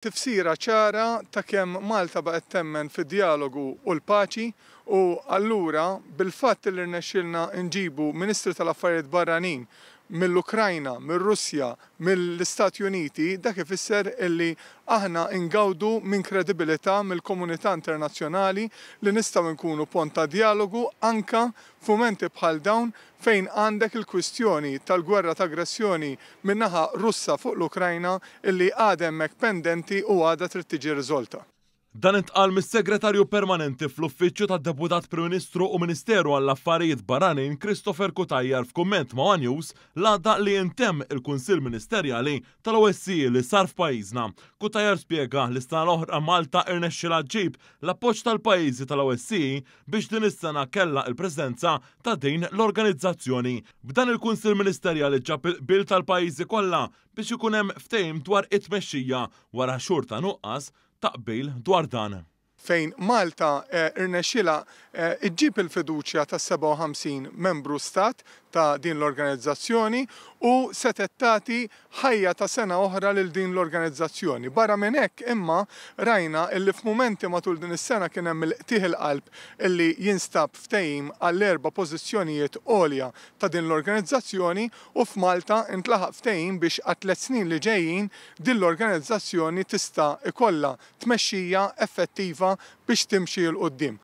Tifsira ċara ta' kemm Malta baqgħet temmen fid-djalogu u l-paċi u allura bil-fatt li rnexxielna nġibu Ministri tal-Affarijiet Barranin mill-Ukrajna, mir-Russja, mill-Istati Uniti, dak ifisser illi aħna ngawdu minn kredibilità mill-komunità internazzjonali li nistgħu nkunu pont ta' djalogu anke f'mumenti bħal dawn fejn għandek il-kwistjoni tal-gwerra ta' aggressjoni min-naħa Russa fuq l-Ukrajna illi għadha hemmhekk pendenti u għadha trid tiġi riżolta. Dan intqal mis-Segretarju Permanenti fl-Uffiċċju tad-Deputat Prim Ministru u Ministeru għall-Affarijiet Barranin Christopher Cutajar f'kumment ma' one News l-għada li intemm il-Kunsill Ministerjali tal-OSCE li sar f'pajjiżna. Cutajar spjega li s-sena l-oħra Malta irnexxilha ġġib l-appoġġ tal-pajjiżi tal-OSCE biex din is-sena kellha l-Presidenza ta' din l-organizzazzjoni. B'dan il-Kunsill Ministerjali ġab il-qbil tal-pajjiżi kollha biex ikun hemm ftehim dwar it-tmexxija wara xhur ta' nuqqas ta' qbil dwar dan. Fejn Malta rnexxielha ġġib il-fiduċja tas-57 membru stat ta' din l-organizzazzjoni u setgħet tagħti ħajja ta' sena oħra lil din l-organizzazzjoni. Barra minn hekk imma rajna illi f'mumenti matul din is-sena kien hemm il-qtigħ il-qalb illi jinstab ftehim għall-erba' pożizzjonijiet għolja ta' din l-organizzazzjoni u f'Malta ntlaħaq ftehim biex għat-tlett snin li ġejjin din l-organizzazzjoni tista' jkollha tmexxija effettiva biex timxi 'l quddiem.